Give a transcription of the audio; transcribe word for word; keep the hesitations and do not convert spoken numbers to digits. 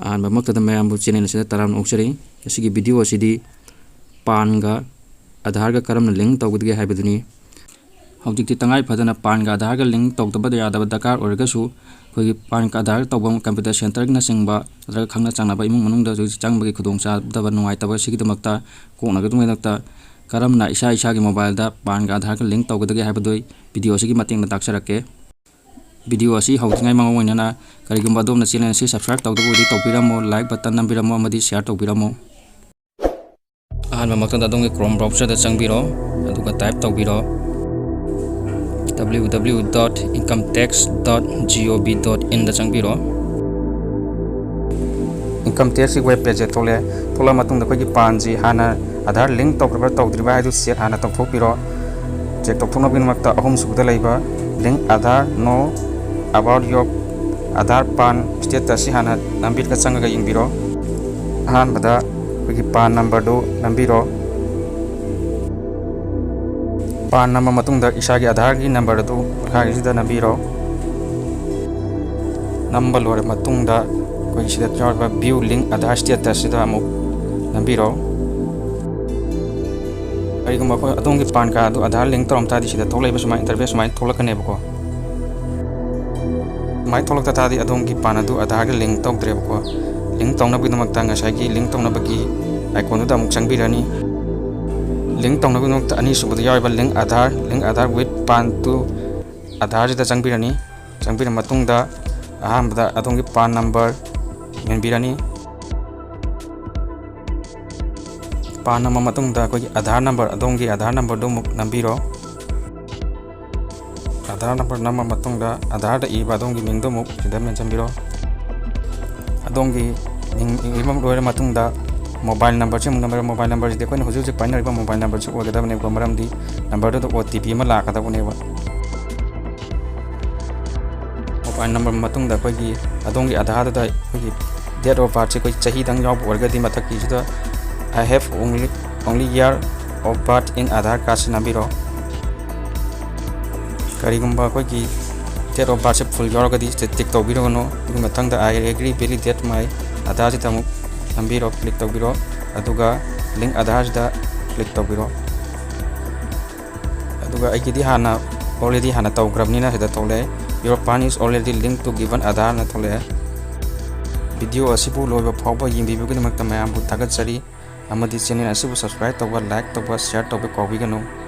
ꯑꯍꯥꯟꯕꯃꯛꯇꯗ ꯃꯌꯥꯝꯕꯨ channel ꯑꯁꯤꯗ ꯇꯔꯥꯝꯅ ꯑꯣꯛꯆꯔꯤ꯫ ꯉꯁꯤꯒꯤ video ꯑꯁꯤꯗꯤ PANꯒ ꯑꯥꯙꯥꯔꯒ ꯀꯔꯝꯅ link ꯇꯧꯒꯗꯒꯦ ꯍꯥꯏꯕꯗꯨꯅꯤ꯫ ꯍꯧꯖꯤꯛꯇꯤ ꯇꯉꯥꯏ ꯐꯗꯅ PANꯒ ꯑꯥꯙꯥꯔꯒ link ꯇꯧꯗꯕ ꯌꯥꯗꯕ ꯗꯔꯀꯥꯔ ꯑꯣꯏꯔꯒꯁꯨ, ꯑꯩꯈꯣꯏꯒꯤ PANꯒ ꯑꯥꯙꯥꯔ ꯇꯧꯐꯝ computer centreꯅꯆꯤꯡꯕ ꯅꯠꯇ꯭ꯔꯒ ꯈꯪꯅ ꯆꯥꯟꯅꯕ ꯏꯃꯨꯡ ꯃꯅꯨꯡꯗ ꯍꯧꯖꯤꯛ ꯆꯪꯕꯒꯤ ꯈꯨꯗꯣꯡꯆꯥꯗꯕ ꯅꯨꯡꯉꯥꯏꯇꯕ ꯑꯁꯤꯒꯤꯗꯃꯛꯇ ꯀꯣꯛꯅꯕꯒꯤꯗꯃꯛꯇ ꯀꯔꯝꯅ ꯏꯁꯥ ꯏꯁꯥꯒꯤ mobileꯗ PANꯒ ꯑꯥꯙꯥꯔꯒ link ꯇꯧꯒꯗꯒꯦ ꯍꯥꯏꯕꯗꯨ video ꯑꯁꯤꯒꯤ ꯃꯇꯦꯡꯅ ꯇꯥꯛꯆꯔꯛꯀꯦ꯫ Video ꯑꯁꯤ ꯍꯧꯗ꯭ꯔꯤꯉꯩ ꯃꯃꯥꯡ ꯑꯣꯏꯅꯅ ꯀꯔꯤꯒꯨꯝꯕ ꯑꯗꯣꯝꯅ channel ꯑꯁꯤ subscribe ꯇꯧꯗꯕ ꯑꯣꯏꯔꯗꯤ ꯇꯧꯕꯤꯔꯝꯃꯣ, like button ꯅꯝꯕꯤꯔꯝꯃꯣ ꯑꯃꯗꯤ share ꯇꯧꯕꯤꯔꯝꯃꯣ꯫ ꯑꯍꯥꯟꯕ ꯃꯛꯇꯗ ꯑꯗꯣꯝꯒꯤ Chrome browserꯗ ꯆꯪꯕꯤꯔꯣ, ꯑꯗꯨꯒ type ꯇꯧꯕꯤꯔꯣ, www.incometax.gov.inꯗ ꯆꯪꯕꯤꯔꯣ꯫ Income taxꯀꯤ web pageꯁꯦ ꯊꯣꯛꯂꯛꯑꯦ꯫ ꯊꯣꯛꯂꯛꯑ ꯃꯇꯨꯡꯗ ꯑꯩꯈꯣꯏꯒꯤ PANꯁꯤ ꯍꯥꯟꯅ ꯑꯥꯙꯥꯔ link ꯇꯧꯈ꯭ꯔꯕ꯭ꯔꯥ ꯇꯧꯗ꯭ꯔꯤꯕ꯭ꯔꯥ ꯍꯥꯏꯗꯨ check ꯍꯥꯟꯅ ꯇꯧꯊꯣꯛꯄꯤꯔꯣ꯫ Check ꯇꯧꯊꯣꯛꯅꯕꯒꯤꯗꯃꯛꯇ ꯑꯍꯨꯝꯁꯨꯕꯗ ꯂꯩꯕ Link Aadhaar, Know About Your Aadhaar PAN status ꯑꯁꯤ ꯍꯥꯟꯅ ꯅꯝꯕꯤꯔꯒ ꯆꯪꯉꯒ ꯌꯦꯡꯕꯤꯔꯣ꯫ ꯑꯍꯥꯟꯕꯗ ꯑꯩꯈꯣꯏꯒꯤ PAN numberꯗꯨ ꯅꯝꯕꯤꯔꯣ꯫ PAN ꯅꯝꯕ ꯃꯇꯨꯡꯗ ꯏꯁꯥꯒꯤ ꯑꯥꯙꯥꯔꯒꯤ number ꯑꯗꯨ ꯃꯈꯥꯒꯤꯁꯤꯗ ꯅꯝꯕꯤꯔꯣ꯫ ꯅꯝꯕ ꯂꯣꯏꯔꯕ ꯃꯇꯨꯡꯗ ꯑꯩꯈꯣꯏꯒꯤ ꯁꯤꯗ ꯌꯥꯎꯔꯤꯕ View Link Aadhaar Status ꯁꯤꯗ ꯑꯃꯨꯛ ꯅꯝꯕꯤꯔꯣ꯫ ꯀꯔꯤꯒꯨꯝꯕ ꯑꯩꯈꯣꯏ ꯑꯗꯣꯝꯒꯤ PAN card ꯑꯗꯨ ꯑꯥꯙꯥꯔ link ꯇꯧꯔꯝ ꯇꯥꯔꯗꯤ ꯁꯤꯗ ꯊꯣꯛꯂꯛꯏꯕ ꯁꯨꯃꯥꯏꯅ interface ꯁꯨꯃꯥꯏꯅ ꯊꯣꯛꯂꯛꯀꯅꯦꯕꯀꯣ꯫ ꯁꯨꯃꯥꯏꯅ ꯊꯣꯛꯂꯛꯇ ꯇꯥꯔꯗꯤ ꯑꯗꯣꯝꯒꯤ PAN ꯑꯗꯨ ꯑꯥꯙꯥꯔꯒ link ꯇꯧꯗ꯭ꯔꯦꯕꯀꯣ꯫ Link ꯇꯧꯅꯕꯒꯤꯗꯃꯛꯇ ꯉꯁꯥꯏꯒꯤ link ꯇꯧꯅꯕꯒꯤ iconꯗꯨꯗ ꯑꯃꯨꯛ ꯆꯪꯕꯤꯔꯅꯤ꯫ Link ꯇꯧꯅꯕꯒꯤꯗꯃꯛꯇ ꯑꯅꯤꯁꯨꯕꯗ ꯌꯥꯎꯔꯤꯕ Link Aadhaar, Link Aadhaar with PAN to Aadhaarꯁꯤꯗ ꯆꯪꯕꯤꯔꯅꯤ꯫ ꯆꯪꯕꯤꯔ ꯃꯇꯨꯡꯗ ꯑꯍꯥꯟꯕꯗ ꯑꯗꯣꯝꯒꯤ PAN number ꯃꯦꯟꯕꯤꯔꯅꯤ꯫ PAN ꯅꯝꯃ ꯃꯇꯨꯡꯗ ꯑꯩꯈꯣꯏꯒꯤ ꯑꯥꯙꯥꯔ number, ꯑꯗꯣꯝꯒꯤ ꯑꯥꯙꯥꯔ numberꯗꯨ ꯑꯃꯨꯛ ꯅꯝꯕꯤꯔꯣ꯫ ꯑꯥꯙꯥꯔ number ꯅꯝꯃ ꯃꯇꯨꯡꯗ ꯑꯥꯙꯥꯔꯗ ꯏꯕ ꯑꯗꯣꯝꯒꯤ ꯃꯤꯡꯗꯨ ꯑꯃꯨꯛ ꯁꯤꯗ ꯃꯦꯟꯁꯤꯟꯕꯤꯔꯣ꯫ ꯑꯗꯣꯝꯒꯤ ꯃꯤꯡ ꯏꯕ ꯂꯣꯏꯔ ꯃꯇꯨꯡꯗ mobile numberꯁꯤ ꯑꯃꯨꯛ ꯅꯝꯕꯤꯔꯣ꯫ Mobile numberꯁꯤꯗꯤ ꯑꯩꯈꯣꯏꯅ ꯍꯧꯖꯤꯛ ꯍꯧꯖꯤꯛ ꯄꯥꯏꯅꯔꯤꯕ mobile numberꯁꯤ ꯑꯣꯏꯒꯗꯕꯅꯦꯕꯀꯣ, ꯃꯔꯝꯗꯤ numberꯗꯨꯗ O T P ꯑꯃ ꯂꯥꯛꯀꯗꯕꯅꯦꯕ꯫ Mobile number ꯃꯇꯨꯡꯗ ꯑꯩꯈꯣꯏꯒꯤ ꯑꯗꯣꯝꯒꯤ ꯑꯥꯙꯥꯔꯗꯨꯗ ꯑꯩꯈꯣꯏꯒꯤ date of birthꯁꯦ ꯑꯩꯈꯣꯏ ꯆꯍꯤꯗꯪ ꯌꯥꯎꯕ ꯑꯣꯏꯔꯒꯗꯤ ꯃꯊꯛꯀꯤꯁꯤꯗ "I have only, only year of birth in Aadhaar card" ꯁꯤ ꯅꯝꯕꯤꯔꯣ꯫ ꯀꯔꯤꯒꯨꯝꯕ ꯑꯩꯈꯣꯏꯒꯤ Date of birth say full ꯌꯥꯎꯔꯒꯗꯤ ꯁꯤꯗ tick ꯇꯧꯕꯤꯔꯒꯅꯨ꯫ ꯑꯗꯨꯒꯤ ꯃꯊꯪꯗ "I agree validate my Aadhaar" ꯁꯤꯗ ꯑꯃꯨꯛ ꯅꯝꯕꯤꯔꯣ, click ꯇꯧꯕꯤꯔꯣ꯫ ꯑꯗꯨꯒ "Link Aadhaar" ꯁꯤꯗ click ꯇꯧꯕꯤꯔꯣ꯫ ꯑꯗꯨꯒ ꯑꯩꯒꯤꯗꯤ ꯍꯥꯟꯅ, already ꯍꯥꯟꯅ ꯇꯧꯈ꯭ꯔꯕꯅꯤꯅ ꯁꯤꯗ ꯊꯣꯛꯂꯛꯑꯦ, "Your PAN is already linked to given Aadhaar" ꯅ ꯊꯣꯛꯂꯛꯑꯦ꯫ Video ꯑꯁꯤꯕꯨ ꯂꯣꯏꯕ ꯐꯥꯎꯕ ꯌꯦꯡꯕꯤꯕꯒꯤꯗꯃꯛꯇ ꯃꯌꯥꯝꯕꯨ ꯊꯥꯒꯠꯆꯔꯤ, ꯑꯃꯗꯤ channel ꯑꯁꯤꯕꯨ subscribe ꯇꯧꯕ, like ꯇꯧꯕ, share ꯇꯧꯕ ꯀꯥꯎꯕꯤꯒꯅꯨ꯫